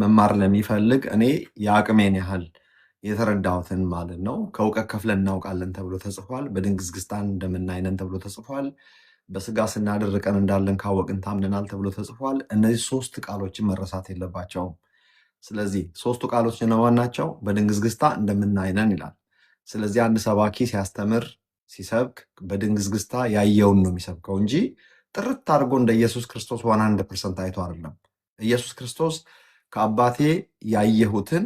መማር ለሚፈልግ እኔ የአቅሜን ያህል የተረዳሁትን ማለት ነው። ከእውቀት ከፍለን እናውቃለን ተብሎ ተጽፏል። በድንግዝግዝታ እንደምናይ ነን ተብሎ ተጽፏል። በስጋ ስናድር ርቀን እንዳለን ካወቅን ታምነናል ተብሎ ተጽፏል። እነዚህ ሶስት ቃሎችን መረሳት የለባቸውም። ስለዚህ ሶስቱ ቃሎች እነማን ናቸው? በድንግዝግዝታ እንደምናይ ነን ይላል። ስለዚህ አንድ ሰባኪ ሲያስተምር፣ ሲሰብክ በድንግዝግዝታ ያየውን ነው የሚሰብከው እንጂ ጥርት አድርጎ እንደ ኢየሱስ ክርስቶስ 100% አይቶ አይደለም። ኢየሱስ ክርስቶስ ከአባቴ ያየሁትን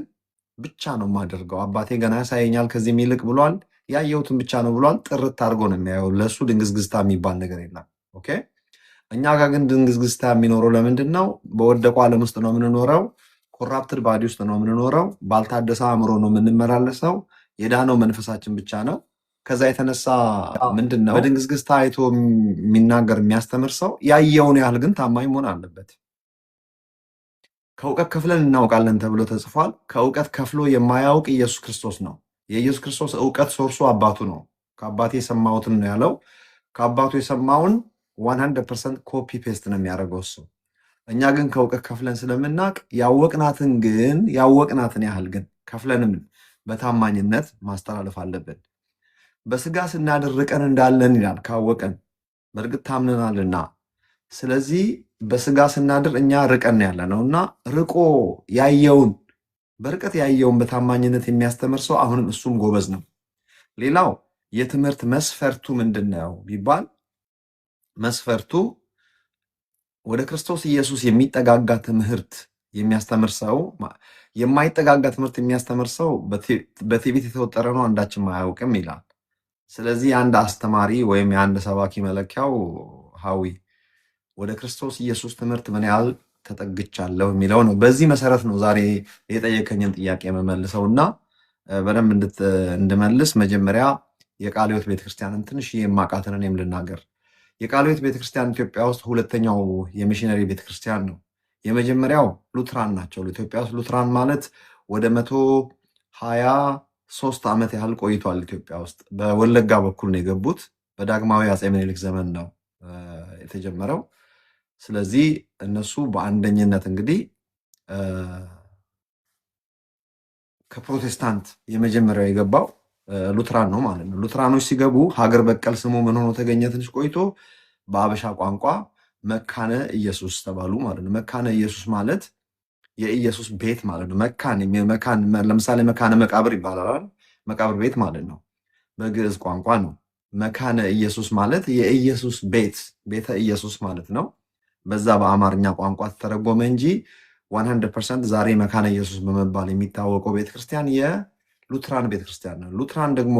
ብቻ ነው የማደርገው፣ አባቴ ገና ያሳየኛል ከዚህም ይልቅ ብሏል። ያየሁትን ብቻ ነው ብሏል። ጥርት አድርጎ ነው የሚያየው። ለእሱ ድንግዝግዝታ የሚባል ነገር የለም። Okay። እኛ ጋር ግን ድንግዝግዝታ የሚኖረው ለምንድን ነው? በወደቀው ዓለም ውስጥ ነው የምንኖረው። Corrupted body ውስጥ ነው የምንኖረው። ባልታደሰ አእምሮ ነው የምንመላለሰው። የዳነው መንፈሳችን ብቻ ነው። ከዛ የተነሳ ምንድን ነው፣ በድንግዝግዝታ አይቶ የሚናገር፣ የሚያስተምር ሰው ያየውን ያህል ግን ታማኝ መሆን አለበት። ከእውቀት ከፍለን እናውቃለን ተብሎ ተጽፏል። ከእውቀት ከፍሎ የማያውቅ ኢየሱስ ክርስቶስ ነው። የኢየሱስ ክርስቶስ እውቀት source ኡ አባቱ ነው። ከአባቴ የሰማሁትን ነው ያለው። ከአባቱ የሰማውን 100% copy paste ነው የሚያደርገው እሱ። እኛ ግን ከእውቀት ከፍለን ስለምናውቅ ያወቅናትን ያህል ግን ከፍለንም በታማኝነት ማስተላለፍ አለብን። በስጋ ስናድር ርቀን እንዳለን ይላል፣ ካወቅን በእርግጥ ታምነናልና። ስለዚህ በስጋ ስናድር እኛ ርቀን ያለ ነው እና ርቆ ያየውን፣ በርቀት ያየውን በታማኝነት የሚያስተምር ሰው አሁንም እሱም ጎበዝ ነው። ሌላው የትምህርት መስፈርቱ ምንድን ነው ቢባል፣ መስፈርቱ ወደ ክርስቶስ ኢየሱስ የሚጠጋጋ ትምህርት የሚያስተምር ሰው፣ የማይጠጋጋ ትምህርት የሚያስተምር ሰው በትዕቢት የተወጠረ ነው፣ አንዳችም አያውቅም ይላል። ስለዚህ የአንድ አስተማሪ ወይም የአንድ ሰባኪ መለኪያው ሀዊ ወደ ክርስቶስ ኢየሱስ ትምህርት ምን ያህል ተጠግቻለሁ የሚለው ነው። በዚህ መሰረት ነው ዛሬ የጠየከኝን ጥያቄ የምመልሰው እና በደንብ እንድመልስ መጀመሪያ የቃለ ሕይወት ቤተክርስቲያንን ትንሽ የማውቃትን እኔም ልናገር። የቃለ ሕይወት ቤተክርስቲያን ኢትዮጵያ ውስጥ ሁለተኛው የሚሽነሪ ቤተክርስቲያን ነው። የመጀመሪያው ሉትራን ናቸው። ኢትዮጵያ ውስጥ ሉትራን ማለት ወደ 123 ዓመት ያህል ቆይቷል። ኢትዮጵያ ውስጥ በወለጋ በኩል ነው የገቡት። በዳግማዊ አፄ ምኒልክ ዘመን ነው የተጀመረው። ስለዚህ እነሱ በአንደኝነት እንግዲህ ከፕሮቴስታንት የመጀመሪያው የገባው ሉትራን ነው ማለት ነው። ሉትራኖች ሲገቡ ሀገር በቀል ስሙ ምን ሆኖ ተገኘ? ትንሽ ቆይቶ በአበሻ ቋንቋ መካነ ኢየሱስ ተባሉ ማለት ነው። መካነ ኢየሱስ ማለት የኢየሱስ ቤት ማለት ነው። መካን፣ መካን፣ ለምሳሌ መካነ መቃብር ይባላል። መቃብር ቤት ማለት ነው። በግዕዝ ቋንቋ ነው። መካነ ኢየሱስ ማለት የኢየሱስ ቤት፣ ቤተ ኢየሱስ ማለት ነው። በዛ በአማርኛ ቋንቋ ተተረጎመ እንጂ 100% ዛሬ መካነ ኢየሱስ በመባል የሚታወቀው ቤተክርስቲያን የሉትራን ቤተክርስቲያን ነው። ሉትራን ደግሞ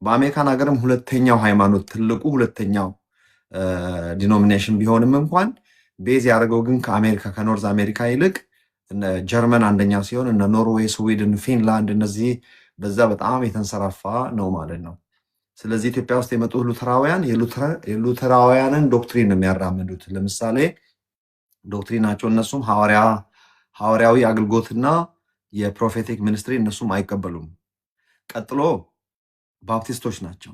በአሜሪካን ሀገርም ሁለተኛው ሃይማኖት፣ ትልቁ ሁለተኛው denomination ቢሆንም እንኳን base ያደረገው ግን ከአሜሪካ፣ ከ North America ይልቅ እነ ጀርመን አንደኛ ሲሆን እነ ኖርዌይ፣ ስዊድን፣ ፊንላንድ እነዚህ በዛ በጣም የተንሰራፋ ነው ማለት ነው። ስለዚህ ኢትዮጵያ ውስጥ የመጡት ሉተራውያን የሉተራውያንን doctrine ነው የሚያራምዱት። ለምሳሌ doctrine ኣቸው እነሱም ሐዋርያዊ አገልግሎትና የ prophetic ministry እነሱም አይቀበሉም። ቀጥሎ ባፕቲስቶች ናቸው።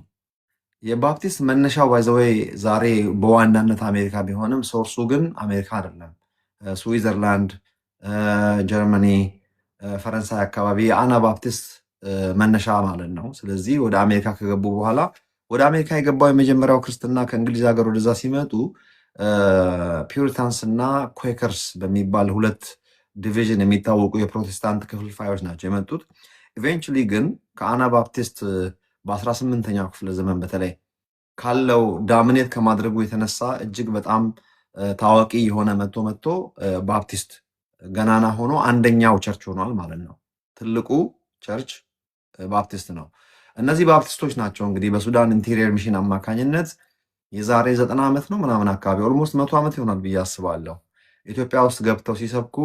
የባፕቲስት መነሻው by the way ዛሬ በዋናነት አሜሪካ ቢሆንም source ኡ ግን አሜሪካ አይደለም። ስዊዘርላንድ፣ ጀርመኒ፣ ፈረንሳይ አካባቢ የአናባፕቲስት መነሻ ማለት ነው። ስለዚህ ወደ አሜሪካ ከገቡ በኋላ፣ ወደ አሜሪካ የገባው የመጀመሪያው ክርስትና ከእንግሊዝ ሀገር ወደዛ ሲመጡ Puritans እና Quakers በሚባል ሁለት division የሚታወቁ የፕሮቴስታንት ክፍልፋዮች ናቸው የመጡት። Eventually ግን ከአናባፕቲስት በ18ኛው ክፍለ ዘመን በተለይ ካለው dominate ከማድረጉ የተነሳ እጅግ በጣም ታዋቂ የሆነ መጥቶ መጥቶ ባፕቲስት ገናና ሆኖ አንደኛው church ሆኗል ማለት ነው። ትልቁ church ባፕቲስት ነው። እነዚህ ባፕቲስቶች ናቸው እንግዲህ በሱዳን Interior Mission አማካኝነት የዛሬ 90 ዓመት ነው ምናምን አካባቢ፣ almost 100 ዓመት ይሆናል ብዬ አስባለሁ፣ ኢትዮጵያ ውስጥ ገብተው ሲሰብኩ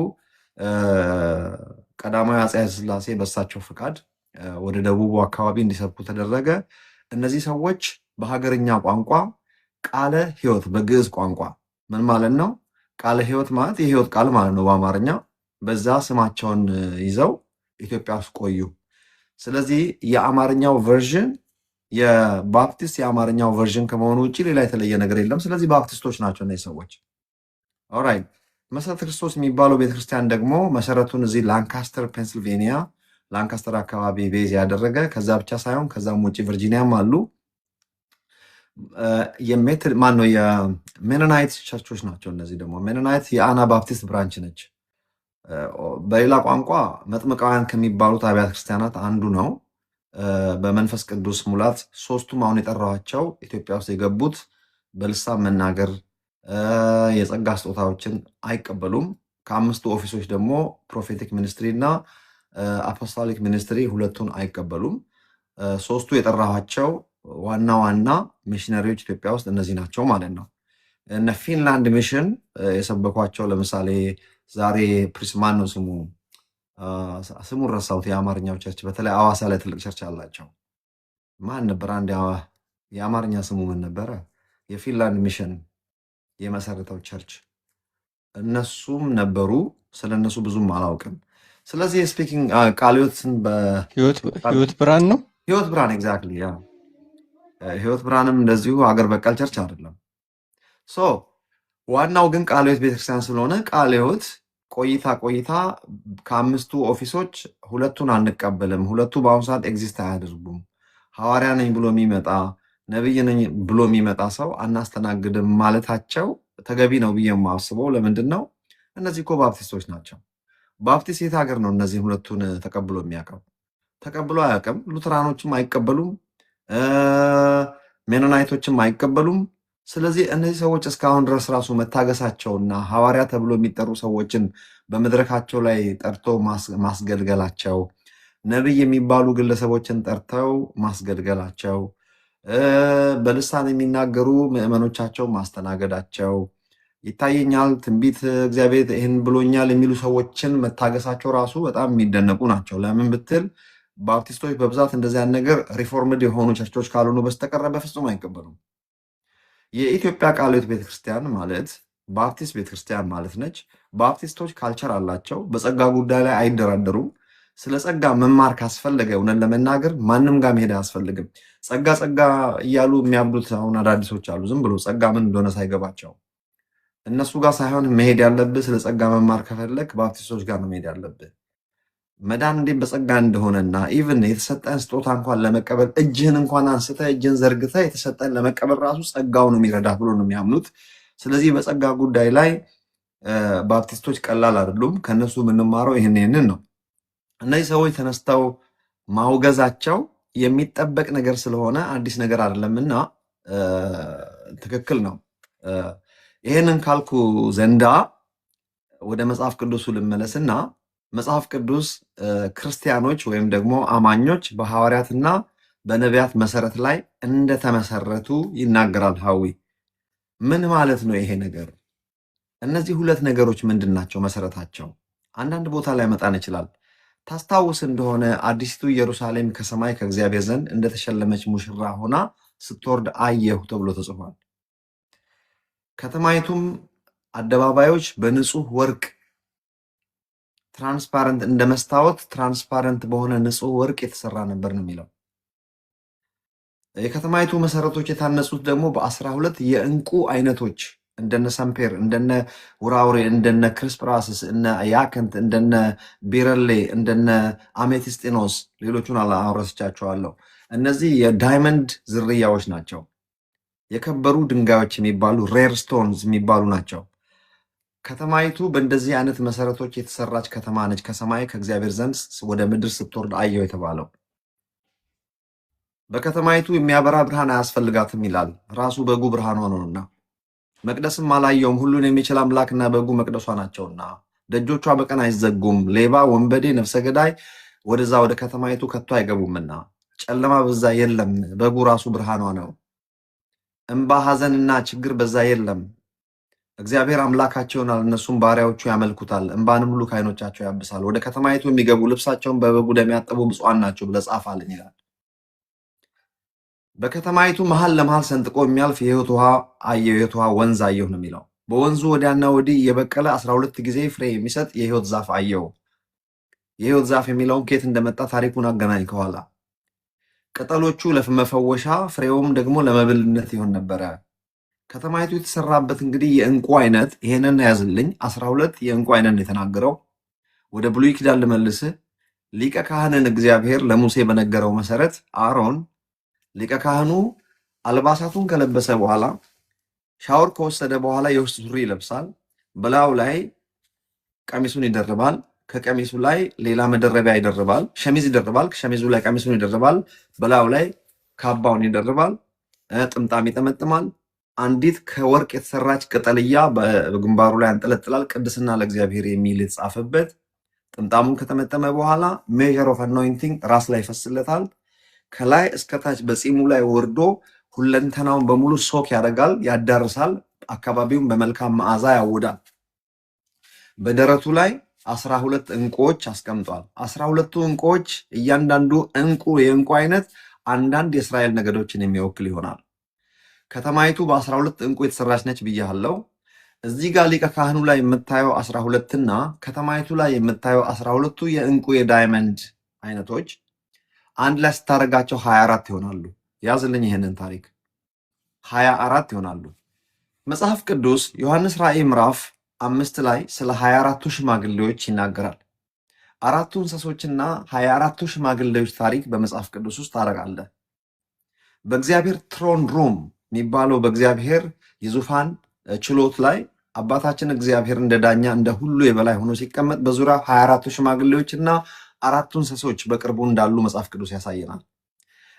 ቀዳማዊ አፄ ኃይለ ሥላሴ በእሳቸው ፍቃድ ወደ ደቡቡ አካባቢ እንዲሰብኩ ተደረገ። እነዚህ ሰዎች በሀገርኛ ቋንቋ ቃለ ሕይወት፣ በግዕዝ ቋንቋ ምን ማለት ነው? ቃለ ሕይወት ማለት የሕይወት ቃል ማለት ነው በአማርኛ። በዛ ስማቸውን ይዘው ኢትዮጵያ ውስጥ ቆዩ። ስለዚህ የአማርኛው version የባፕቲስት የአማርኛው version ከመሆኑ ውጭ ሌላ የተለየ ነገር የለም። ስለዚህ ባፕቲስቶች ናቸው እነዚህ ሰዎች። Alright፣ መሰረተ ክርስቶስ የሚባለው ቤተክርስቲያን ደግሞ መሰረቱን እዚህ ላንካስተር ፔንስልቬኒያ፣ ላንካስተር አካባቢ base ያደረገ፣ ከዛ ብቻ ሳይሆን ከዛም ውጭ ቨርጂኒያም አሉ። የሜትር ማን ነው የ Mennonite church ኦች ናቸው። እነዚህ ደግሞ Mennonite የ Anabaptist branch ነች። በሌላ ቋንቋ መጥምቃውያን ከሚባሉት አብያተ ክርስቲያናት አንዱ ነው። በመንፈስ ቅዱስ ሙላት ሶስቱም አሁን የጠራኋቸው ኢትዮጵያ ውስጥ የገቡት በልሳን መናገር፣ የጸጋ ስጦታዎችን አይቀበሉም። ከአምስቱ office ኦች ደግሞ prophetic ministry እና apostolic ministry ሁለቱን አይቀበሉም። ሶስቱ የጠራኋቸው ዋና ዋና ሚሽነሪዎች ኢትዮጵያ ውስጥ እነዚህ ናቸው ማለት ነው። እነ ፊንላንድ mission የሰበኳቸው ለምሳሌ ዛሬ ፕሪስማን ነው ስሙ፣ ስሙን ረሳሁት። የአማርኛው church በተለይ አዋሳ ላይ ትልቅ church አላቸው። ማን ነበር? አንድ የአማርኛ ስሙ ምን ነበረ? የፊንላንድ mission የመሰረተው church እነሱም ነበሩ። ስለ እነሱ ብዙም አላውቅም። ስለዚህ speaking ቃለ ሕይወትን ህይወት ብርሃን ነው። ህይወት ብርሃን፣ exactly፣ yeah፣ ህይወት ብርሃንም እንደዚሁ ሀገር በቀል church አይደለም። So ዋናው ግን ቃለ ሕይወት ቤተክርስቲያን ስለሆነ ቃለ ሕይወት ቆይታ ቆይታ ከአምስቱ office ኦች ሁለቱን አንቀበልም፣ ሁለቱ በአሁኑ ሰዓት exist አያደርጉም፣ ሐዋርያ ነኝ ብሎ የሚመጣ፣ ነቢይ ነኝ ብሎ የሚመጣ ሰው አናስተናግድም ማለታቸው ተገቢ ነው ብዬ የማስበው ለምንድን ነው? እነዚህ እኮ ባፕቲስቶች ናቸው። ባፕቲስት የት ሀገር ነው እነዚህን ሁለቱን ተቀብሎ የሚያውቀው? ተቀብሎ አያውቅም። ሉተራኖችም አይቀበሉም፣ ሜኖናይቶችም አይቀበሉም። ስለዚህ እነዚህ ሰዎች እስካሁን ድረስ ራሱ መታገሳቸውና ሐዋርያ ተብሎ የሚጠሩ ሰዎችን በመድረካቸው ላይ ጠርቶ ማስገልገላቸው፣ ነቢይ የሚባሉ ግለሰቦችን ጠርተው ማስገልገላቸው፣ በልሳን የሚናገሩ ምዕመኖቻቸው ማስተናገዳቸው ይታየኛል፣ ትንቢት እግዚአብሔር ይህን ብሎኛል የሚሉ ሰዎችን መታገሳቸው ራሱ በጣም የሚደነቁ ናቸው። ለምን ብትል ባፕቲስቶች በብዛት እንደዚያን ነገር reformed የሆኑ ቸርቾች ካልሆኑ በስተቀረ በፍጹም አይቀበሉም። የኢትዮጵያ ቃለ ሕይወት ቤተክርስቲያን ማለት ባፕቲስት ቤተክርስቲያን ማለት ነች። ባፕቲስቶች culture አላቸው። በጸጋ ጉዳይ ላይ አይደራደሩም። ስለ ጸጋ መማር ካስፈለገ እውነት ለመናገር ማንም ጋር መሄድ አያስፈልግም። ጸጋ ጸጋ እያሉ የሚያብዱት አሁን አዳዲሶች አሉ። ዝም ብሎ ጸጋ ምን እንደሆነ ሳይገባቸው። እነሱ ጋር ሳይሆን መሄድ ያለብህ፣ ስለ ጸጋ መማር ከፈለግ ባፕቲስቶች ጋር ነው መሄድ ያለብህ። መዳን እንዴት በጸጋ እንደሆነና even የተሰጠን ስጦታ እንኳን ለመቀበል እጅህን እንኳን አንስተህ እጅህን ዘርግተህ የተሰጠን ለመቀበል ራሱ ጸጋው ነው የሚረዳህ ብሎ ነው የሚያምኑት። ስለዚህ በጸጋ ጉዳይ ላይ ባፕቲስቶች ቀላል አይደሉም። ከእነሱ የምንማረው ይህንን ነው። እነዚህ ሰዎች ተነስተው ማውገዛቸው የሚጠበቅ ነገር ስለሆነ አዲስ ነገር አይደለምና ትክክል ነው። ይህንን ካልኩ ዘንዳ ወደ መጽሐፍ ቅዱሱ ልመለስና መጽሐፍ ቅዱስ ክርስቲያኖች ወይም ደግሞ አማኞች በሐዋርያትና በነቢያት መሰረት ላይ እንደተመሰረቱ ይናገራል። ሀዊ ምን ማለት ነው ይሄ ነገር? እነዚህ ሁለት ነገሮች ምንድን ናቸው መሰረታቸው? አንዳንድ ቦታ ላይ መጣን ይችላል። ታስታውስ እንደሆነ አዲሲቱ ኢየሩሳሌም ከሰማይ ከእግዚአብሔር ዘንድ እንደተሸለመች ሙሽራ ሆና ስትወርድ አየሁ ተብሎ ተጽፏል። ከተማይቱም አደባባዮች በንጹህ ወርቅ transparent፣ እንደ መስታወት transparent በሆነ ንጹህ ወርቅ የተሰራ ነበር ነው የሚለው። የከተማይቱ መሰረቶች የታነጹት ደግሞ በ12 የእንቁ አይነቶች እንደነ ሰምፔር፣ እንደነ ውራውሬ፣ እንደነ ክርስፕራስስ፣ እነ ያክንት፣ እንደነ ቢረሌ፣ እንደነ አሜቲስጢኖስ፣ ሌሎቹን አውረስቻቸዋለሁ። እነዚህ የ diamond ዝርያዎች ናቸው። የከበሩ ድንጋዮች የሚባሉ rare stones የሚባሉ ናቸው። ከተማይቱ በእንደዚህ አይነት መሰረቶች የተሰራች ከተማ ነች። ከሰማይ ከእግዚአብሔር ዘንድ ወደ ምድር ስትወርድ አየሁ የተባለው። በከተማይቱ የሚያበራ ብርሃን አያስፈልጋትም ይላል፣ ራሱ በጉ ብርሃኗ ነውና። መቅደስም አላየውም፣ ሁሉን የሚችል አምላክና በጉ መቅደሷ ናቸውና። ደጆቿ በቀን አይዘጉም፣ ሌባ፣ ወንበዴ፣ ነፍሰ ገዳይ ወደዛ ወደ ከተማይቱ ከቶ አይገቡምና። ጨለማ በዛ የለም፣ በጉ ራሱ ብርሃኗ ነው። እንባ፣ ሐዘንና ችግር በዛ የለም። እግዚአብሔር አምላካቸው ይሆናል፣ እነሱም ባሪያዎቹ ያመልኩታል። እንባንም ሁሉ ከዓይኖቻቸው ያብሳል። ወደ ከተማይቱ የሚገቡ ልብሳቸውን በበጉ ደም ያጠቡ ብፁዓን ናቸው ብለህ ጻፍ አለኝ ይላል። በከተማይቱ መሀል ለመሀል ሰንጥቆ የሚያልፍ የሕይወት ውሃ አየሁ፣ የሕይወት ውሃ ወንዝ አየሁ ነው የሚለው። በወንዙ ወዲያና ወዲህ የበቀለ 12 ጊዜ ፍሬ የሚሰጥ የሕይወት ዛፍ አየሁ። የሕይወት ዛፍ የሚለውን ከየት እንደመጣ ታሪኩን አገናኝ ከኋላ። ቅጠሎቹ ለመፈወሻ ፍሬውም ደግሞ ለመብልነት ይሆን ነበረ። ከተማይቱ የተሰራበት እንግዲህ የእንቁ አይነት ይሄንን ያዝልኝ፣ 12 የእንቁ አይነት ነው የተናገረው። ወደ ብሉይ ኪዳን ልመልስህ። ሊቀ ካህንን እግዚአብሔር ለሙሴ በነገረው መሰረት አሮን ሊቀ ካህኑ አልባሳቱን ከለበሰ በኋላ፣ ሻወር ከወሰደ በኋላ የውስጥ ሱሪ ይለብሳል። በላዩ ላይ ቀሚሱን ይደርባል። ከቀሚሱ ላይ ሌላ መደረቢያ ይደርባል። ሸሚዝ ይደርባል። ከሸሚዙ ላይ ቀሚሱን ይደርባል። በላዩ ላይ ካባውን ይደርባል። ጥምጣም ይጠመጥማል። አንዲት ከወርቅ የተሰራች ቅጠልያ በግንባሩ ላይ ያንጠለጥላል። ቅድስና ለእግዚአብሔር የሚል የተጻፈበት። ጥምጣሙን ከተጠመጠመ በኋላ measure of anointing ራስ ላይ ይፈስለታል። ከላይ እስከታች በፂሙ ላይ ወርዶ ሁለንተናውን በሙሉ soak ያደርጋል፣ ያዳርሳል። አካባቢውን በመልካም መዓዛ ያውዳል። በደረቱ ላይ 12 ዕንቁዎች አስቀምጧል። 12ቱ ዕንቁዎች እያንዳንዱ ዕንቁ የዕንቁ አይነት አንዳንድ የእስራኤል ነገዶችን የሚወክል ይሆናል። ከተማይቱ በ12 ዕንቁ የተሰራች ነች ብያለሁ። እዚህ ጋር ሊቀ ካህኑ ላይ የምታየው 12ና ከተማይቱ ላይ የምታየው 12ቱ የዕንቁ የ diamond አይነቶች አንድ ላይ ስታደርጋቸው 24 ይሆናሉ። ያዝልኝ ይሄንን ታሪክ፣ 24 ይሆናሉ። መጽሐፍ ቅዱስ ዮሐንስ ራእይ ምዕራፍ 5 ላይ ስለ 24ቱ ሽማግሌዎች ይናገራል። አራቱ እንስሶችና 24ቱ ሽማግሌዎች ታሪክ በመጽሐፍ ቅዱስ ውስጥ ታደርጋለህ። በእግዚአብሔር throne room የሚባለው በእግዚአብሔር የዙፋን ችሎት ላይ አባታችን እግዚአብሔር እንደ ዳኛ፣ እንደ ሁሉ የበላይ ሆኖ ሲቀመጥ በዙሪያው 24ቱ ሽማግሌዎች እና አራቱ እንስሶች በቅርቡ እንዳሉ መጽሐፍ ቅዱስ ያሳየናል።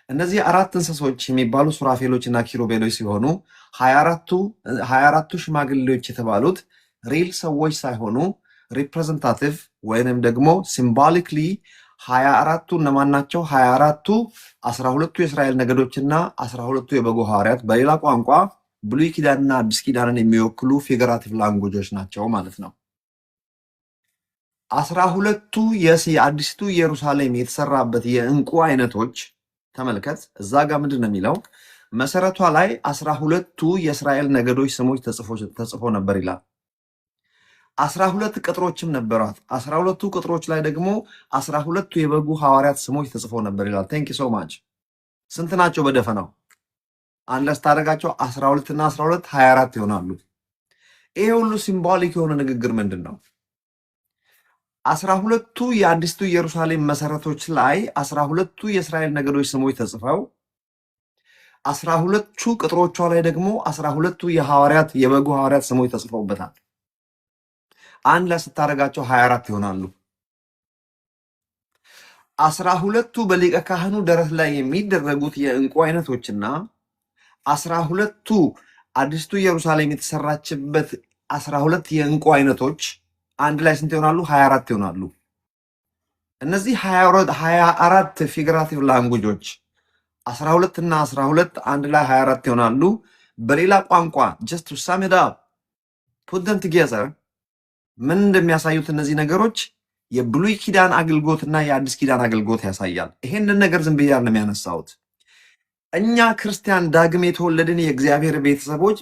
እነዚህ አራት እንስሶች የሚባሉ ሱራፌሎች እና ኪሩቤሎች ሲሆኑ 24ቱ ሽማግሌዎች የተባሉት real ሰዎች ሳይሆኑ representative ወይንም ደግሞ symbolically 24ቱ እነማን ናቸው? 24ቱ 12ቱ የእስራኤል ነገዶችና 12ቱ የበጉ ሐዋርያት፣ በሌላ ቋንቋ ብሉይ ኪዳንና አዲስ ኪዳንን የሚወክሉ figurative language ኦች ናቸው ማለት ነው። 12ቱ የአዲስቱ ኢየሩሳሌም የተሰራበት የእንቁ አይነቶች ተመልከት። እዛ ጋር ምንድን ነው የሚለው? መሰረቷ ላይ 12ቱ የእስራኤል ነገዶች ስሞች ተጽፎ ነበር ይላል። 12 ቅጥሮችም ነበሯት። 12ቱ ቅጥሮች ላይ ደግሞ 12ቱ የበጉ ሐዋርያት ስሞች ተጽፎ ነበር ይላል። Thank you so much። ስንት ናቸው በደፈናው? አንድ ላይ ስታደርጋቸው 12 እና 12 24 ይሆናሉ። ይሄ ሁሉ symbolic የሆነ ንግግር ምንድን ነው? 12ቱ የአዲስቱ ኢየሩሳሌም መሰረቶች ላይ 12ቱ የእስራኤል ነገዶች ስሞች ተጽፈው 12ቱ ቅጥሮቿ ላይ ደግሞ 12ቱ የሐዋርያት፣ የበጉ ሐዋርያት ስሞች ተጽፈውበታል። አንድ ላይ ስታደርጋቸው 24 ይሆናሉ። 12ቱ በሊቀ ካህኑ ደረት ላይ የሚደረጉት የዕንቁ አይነቶችና 12ቱ አዲስቱ ኢየሩሳሌም የተሰራችበት 12 የዕንቁ አይነቶች አንድ ላይ ስንት ይሆናሉ? 24 ይሆናሉ። እነዚህ 24 figurative language ኦች 12 እና 12 አንድ ላይ 24 ይሆናሉ። በሌላ ቋንቋ just to sum it up, put them together፣ ምን እንደሚያሳዩት እነዚህ ነገሮች የብሉይ ኪዳን አገልግሎትና የአዲስ ኪዳን አገልግሎት ያሳያል። ይሄንን ነገር ዝም ብዬ አይደለም ያነሳሁት። እኛ ክርስቲያን ዳግም የተወለድን የእግዚአብሔር ቤተሰቦች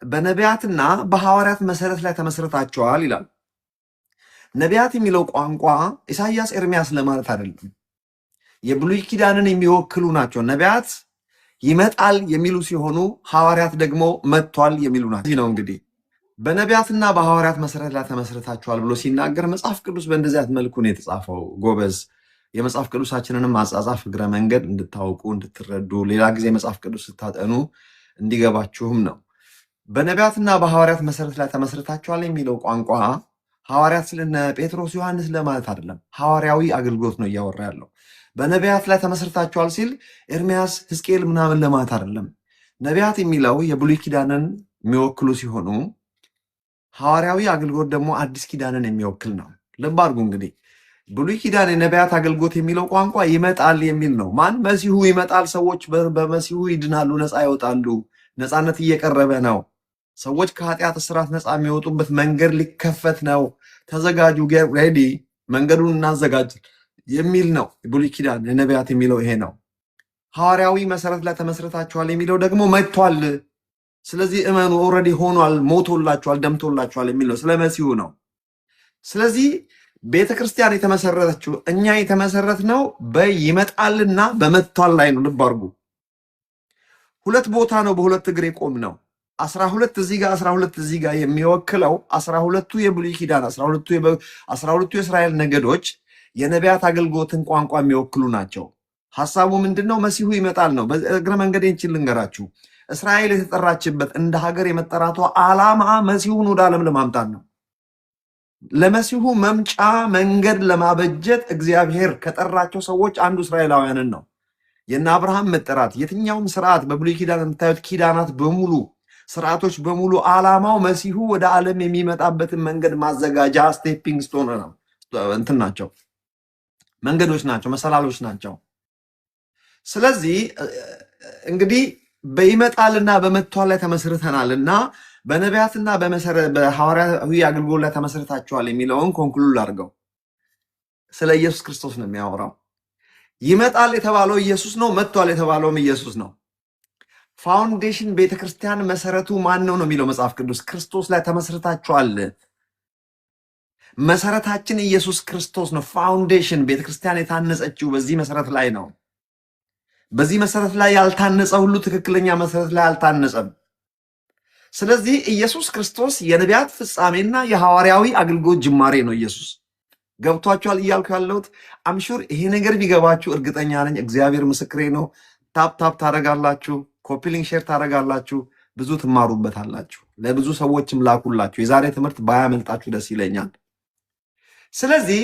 በነቢያትና በሐዋርያት መሰረት ላይ ተመስርታችኋል ይላል። ነቢያት የሚለው ቋንቋ ኢሳይያስ፣ ኤርሚያስ ለማለት አይደለም። የብሉይ ኪዳንን የሚወክሉ ናቸው። ነቢያት ይመጣል የሚሉ ሲሆኑ ሐዋርያት ደግሞ መጥቷል የሚሉ ናቸው። ይህ ነው እንግዲህ በነቢያትና በሐዋርያት መሰረት ላይ ተመስርታችኋል ብሎ ሲናገር መጽሐፍ ቅዱስ በእንደዚህ አይነት መልኩ ነው የተጻፈው። ጎበዝ፣ የመጽሐፍ ቅዱሳችንንም አጻጻፍ እግረ መንገድ እንድታውቁ፣ እንድትረዱ፣ ሌላ ጊዜ መጽሐፍ ቅዱስ ስታጠኑ እንዲገባችሁም ነው። በነቢያትና በሐዋርያት መሰረት ላይ ተመስርታችኋል የሚለው ቋንቋ ሐዋርያት ስለነ ጴጥሮስ፣ ዮሐንስ ለማለት አይደለም። ሐዋርያዊ አገልግሎት ነው እያወራ ያለው። በነቢያት ላይ ተመስርታችኋል ሲል ኤርሚያስ፣ ሕዝቅኤል ምናምን ለማለት አይደለም። ነቢያት የሚለው የብሉይ ኪዳንን የሚወክሉ ሲሆኑ ሐዋርያዊ አገልግሎት ደግሞ አዲስ ኪዳንን የሚወክል ነው። ልብ አድርጉ፣ እንግዲህ ብሉይ ኪዳን የነቢያት አገልግሎት የሚለው ቋንቋ ይመጣል የሚል ነው። ማን? መሲሁ ይመጣል፣ ሰዎች በመሲሁ ይድናሉ፣ ነፃ ይወጣሉ፣ ነፃነት እየቀረበ ነው። ሰዎች ከኃጢአት እስራት ነፃ የሚወጡበት መንገድ ሊከፈት ነው። ተዘጋጁ፣ get ready፣ መንገዱን እናዘጋጅ የሚል ነው። ብሉይ ኪዳን የነቢያት የሚለው ይሄ ነው። ሐዋርያዊ መሰረት ላይ ተመስርታችኋል የሚለው ደግሞ መጥቷል። ስለዚህ እመኑ፣ already ሆኗል፣ ሞቶላችኋል፣ ደምቶላችኋል የሚል ነው። ስለ መሲሁ ነው። ስለዚህ ቤተ ክርስቲያን የተመሰረተችው፣ እኛ የተመሰረትነው በይመጣልና በመጥቷል ላይ ነው። ልብ አድርጉ። ሁለት ቦታ ነው በሁለት እግር የቆምነው። 12 እዚህ ጋር 12 እዚህ ጋር የሚወክለው 12ቱ የብሉይ ኪዳን 12ቱ የእስራኤል ነገዶች የነቢያት አገልግሎትን ቋንቋ የሚወክሉ ናቸው። ሐሳቡ ምንድን ነው? መሲሁ ይመጣል ነው። በእግረ መንገዴን ልንገራችሁ፣ እስራኤል የተጠራችበት እንደ ሀገር የመጠራቷ ዓላማ መሲሁን ወደ ዓለም ለማምጣት ነው። ለመሲሁ መምጫ መንገድ ለማበጀት እግዚአብሔር ከጠራቸው ሰዎች አንዱ እስራኤላውያንን ነው። የእነ አብርሃም መጠራት፣ የትኛውም ስርዓት በብሉይ ኪዳን የምታዩት ኪዳናት በሙሉ፣ ስርዓቶች በሙሉ ዓላማው መሲሁ ወደ ዓለም የሚመጣበትን መንገድ ማዘጋጃ stepping stone ነው፣ እንትን ናቸው፣ መንገዶች ናቸው፣ መሰላሎች ናቸው። ስለዚህ እንግዲህ በይመጣልና በመጥቷል ላይ ተመስርተናል እና በነቢያትና በሐዋርያዊ አገልግሎት ላይ ተመስርታችኋል የሚለውን conclude አድርገው ስለ ኢየሱስ ክርስቶስ ነው የሚያወራው። ይመጣል የተባለው ኢየሱስ ነው። መጥቷል የተባለውም ኢየሱስ ነው። Foundation ቤተክርስቲያን መሰረቱ ማን ነው ነው የሚለው መጽሐፍ ቅዱስ። ክርስቶስ ላይ ተመስርታችኋል። መሰረታችን ኢየሱስ ክርስቶስ ነው። Foundation ቤተክርስቲያን የታነጸችው በዚህ መሰረት ላይ ነው። በዚህ መሰረት ላይ ያልታነጸ ሁሉ ትክክለኛ መሰረት ላይ አልታነጸም። ስለዚህ ኢየሱስ ክርስቶስ የነቢያት ፍጻሜና የሐዋርያዊ አገልግሎት ጅማሬ ነው። ኢየሱስ ገብቷችኋል እያልኩ ያለሁት I'm sure ይሄ ነገር ቢገባችሁ እርግጠኛ ነኝ። እግዚአብሔር ምስክሬ ነው። Tap tap ታደርጋላችሁ፣ copy link share ታደርጋላችሁ፣ ብዙ ትማሩበታላችሁ። ለብዙ ሰዎችም ላኩላችሁ። የዛሬ ትምህርት ባያመልጣችሁ ደስ ይለኛል። ስለዚህ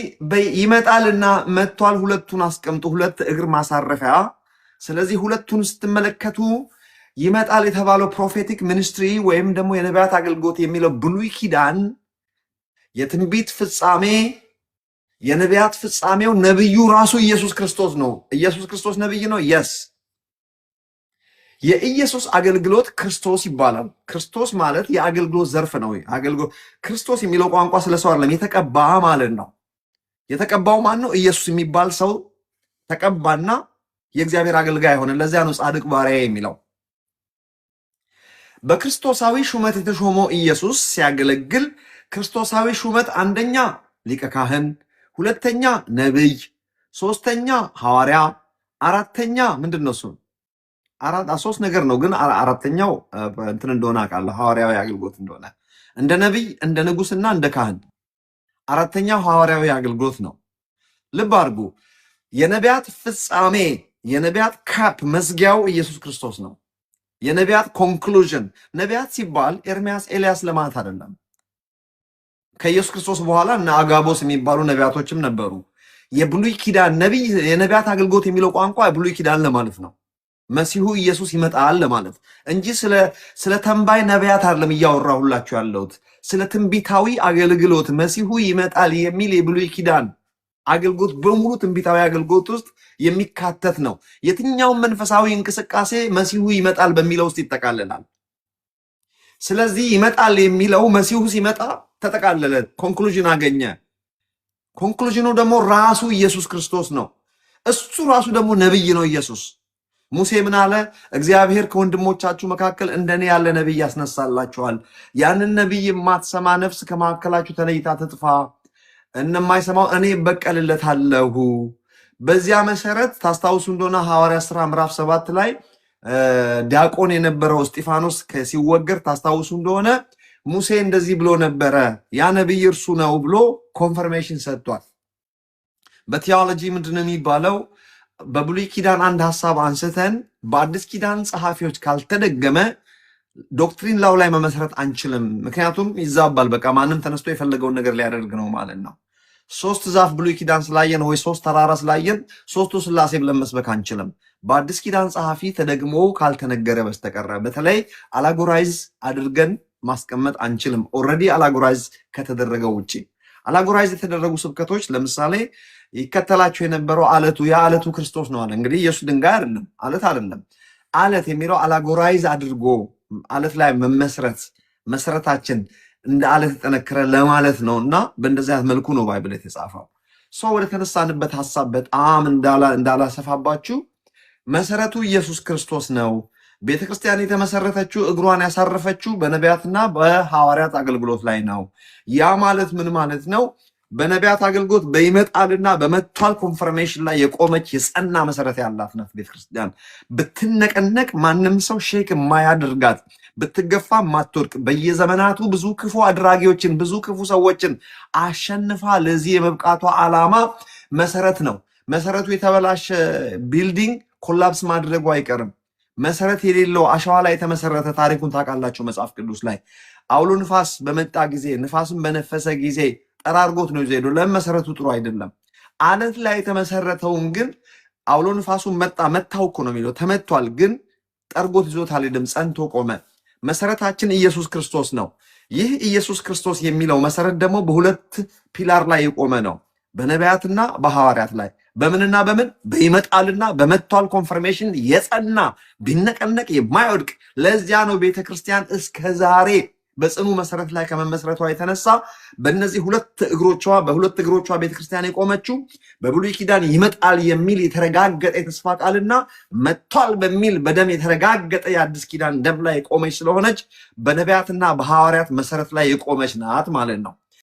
ይመጣልና መጥቷል። ሁለቱን አስቀምጡ፣ ሁለት እግር ማሳረፊያ። ስለዚህ ሁለቱን ስትመለከቱ ይመጣል የተባለው prophetic ministry ወይም ደግሞ የነቢያት አገልግሎት የሚለው ብሉይ ኪዳን የትንቢት ፍጻሜ፣ የነቢያት ፍጻሜው ነብዩ ራሱ ኢየሱስ ክርስቶስ ነው። ኢየሱስ ክርስቶስ ነብይ ነው። Yes፣ የኢየሱስ አገልግሎት ክርስቶስ ይባላል። ክርስቶስ ማለት የአገልግሎት ዘርፍ ነው። አገልግሎት ክርስቶስ የሚለው ቋንቋ ስለ ሰው አይደለም፣ የተቀባ ማለት ነው። የተቀባው ማን ነው? ኢየሱስ የሚባል ሰው ተቀባና የእግዚአብሔር አገልጋይ ሆነ። ለዚያ ነው ጻድቅ ባሪያ የሚለው። በክርስቶሳዊ ሹመት የተሾመው ኢየሱስ ሲያገለግል ክርስቶሳዊ ሹመት አንደኛ ሊቀ ካህን፣ ሁለተኛ ነብይ፣ ሶስተኛ ሐዋርያ፣ አራተኛ ምንድን ነው እሱ? ሶስት ነገር ነው፣ ግን አራተኛው እንትን እንደሆነ አውቃለሁ፣ ሐዋርያዊ አገልግሎት እንደሆነ፣ እንደ ነቢይ፣ እንደ ንጉስና እንደ ካህን። አራተኛው ሐዋርያዊ አገልግሎት ነው። ልብ አድርጉ። የነቢያት ፍጻሜ፣ የነቢያት cap መዝጊያው ኢየሱስ ክርስቶስ ነው። የነቢያት conclusion፣ ነቢያት ሲባል ኤርሚያስ፣ ኤልያስ ለማለት አይደለም። ከኢየሱስ ክርስቶስ በኋላ እነ አጋቦስ የሚባሉ ነቢያቶችም ነበሩ። የብሉይ ኪዳን ነቢይ፣ የነቢያት አገልግሎት የሚለው ቋንቋ የብሉይ ኪዳን ለማለት ነው። መሲሁ ኢየሱስ ይመጣል ለማለት እንጂ ስለ ተንባይ ነቢያት አይደለም እያወራሁላችሁ ያለሁት። ስለ ትንቢታዊ አገልግሎት መሲሁ ይመጣል የሚል የብሉይ ኪዳን አገልግሎት በሙሉ ትንቢታዊ አገልግሎት ውስጥ የሚካተት ነው። የትኛውም መንፈሳዊ እንቅስቃሴ መሲሁ ይመጣል በሚለው ውስጥ ይጠቃለላል። ስለዚህ ይመጣል የሚለው መሲሁ ሲመጣ ተጠቃለለ፣ conclusion አገኘ። Conclusion ኑ ደግሞ ራሱ ኢየሱስ ክርስቶስ ነው። እሱ ራሱ ደግሞ ነብይ ነው ኢየሱስ። ሙሴ ምን አለ? እግዚአብሔር ከወንድሞቻችሁ መካከል እንደኔ ያለ ነቢይ ያስነሳላችኋል። ያንን ነቢይ የማትሰማ ነፍስ ከመካከላችሁ ተለይታ ትጥፋ፣ እነማይሰማው እኔ እበቀልለታለሁ። በዚያ መሰረት ታስታውሱ እንደሆነ ሐዋርያ ሥራ ምዕራፍ 7 ላይ ዲያቆን የነበረው እስጢፋኖስ ሲወገር ታስታውሱ እንደሆነ ሙሴ እንደዚህ ብሎ ነበረ፣ ያ ነቢይ እርሱ ነው ብሎ confirmation ሰጥቷል። በቲዮሎጂ ምንድን ነው የሚባለው? በብሉይ ኪዳን አንድ ሀሳብ አንስተን በአዲስ ኪዳን ጸሐፊዎች ካልተደገመ doctrine ላው ላይ መመስረት አንችልም። ምክንያቱም ይዛባል። በቃ ማንም ተነስቶ የፈለገውን ነገር ሊያደርግ ነው ማለት ነው። ሶስት ዛፍ ብሉይ ኪዳን ስላየን ወይ ሶስት ተራራ ስላየን ሶስቱ ስላሴ ብለን መስበክ አንችልም። በአዲስ ኪዳን ጸሐፊ ተደግሞ ካልተነገረ በስተቀረ በተለይ allegorize አድርገን ማስቀመጥ አንችልም። Already allegorize ከተደረገው ውጭ allegorize የተደረጉ ስብከቶች ለምሳሌ ይከተላቸው የነበረው አለቱ፣ ያ አለቱ ክርስቶስ ነው አለ። እንግዲህ ኢየሱስ ድንጋይ አይደለም፣ አለት አይደለም። አለት የሚለው allegorize አድርጎ አለት ላይ መመስረት፣ መሰረታችን እንደ አለት የጠነከረ ለማለት ነው እና በእንደዚህ አይነት መልኩ ነው Bible የተጻፈው። So ወደ ተነሳንበት ሀሳብ በጣም እንዳላሰፋባችሁ መሰረቱ ኢየሱስ ክርስቶስ ነው። ቤተ ክርስቲያን የተመሰረተችው፣ እግሯን ያሳረፈችው በነቢያትና በሐዋርያት አገልግሎት ላይ ነው። ያ ማለት ምን ማለት ነው? በነቢያት አገልግሎት በይመጣልና በመጥቷል confirmation ላይ የቆመች የጸና መሰረት ያላት ናት ቤተክርስቲያን። ብትነቀነቅ ማንም ሰው shake የማያደርጋት፣ ብትገፋ ማትወድቅ፣ በየዘመናቱ ብዙ ክፉ አድራጊዎችን፣ ብዙ ክፉ ሰዎችን አሸንፋ ለዚህ የመብቃቷ ዓላማ መሰረት ነው። መሰረቱ የተበላሸ building collapse ማድረጉ አይቀርም። መሰረት የሌለው አሸዋ ላይ የተመሰረተ፣ ታሪኩን ታውቃላችሁ መጽሐፍ ቅዱስ ላይ፣ አውሎ ንፋስ በመጣ ጊዜ፣ ንፋስን በነፈሰ ጊዜ ጠራርጎት ነው ይዞ ሄዶ። ለምን? መሰረቱ ጥሩ አይደለም። አለት ላይ የተመሰረተውን ግን አውሎ ንፋሱን መጣ፣ መታው እኮ ነው የሚለው፣ ተመቷል፣ ግን ጠርጎት ይዞት አልሄደም፣ ጸንቶ ቆመ። መሰረታችን ኢየሱስ ክርስቶስ ነው። ይህ ኢየሱስ ክርስቶስ የሚለው መሰረት ደግሞ በሁለት pillar ላይ የቆመ ነው፣ በነቢያትና በሐዋርያት ላይ። በምንና በምን? በይመጣልና በመጥቷል confirmation የጸና፣ ቢነቀነቅ የማይወድቅ። ለዚያ ነው ቤተ ክርስቲያን እስከ ዛሬ በጽኑ መሰረት ላይ ከመመስረቷ የተነሳ በእነዚህ ሁለት እግሮቿ፣ በሁለት እግሮቿ ቤተክርስቲያን የቆመችው፣ በብሉይ ኪዳን ይመጣል የሚል የተረጋገጠ የተስፋ ቃልና መጥቷል በሚል በደም የተረጋገጠ የአዲስ ኪዳን ደም ላይ የቆመች ስለሆነች በነቢያትና በሐዋርያት መሰረት ላይ የቆመች ናት ማለት ነው።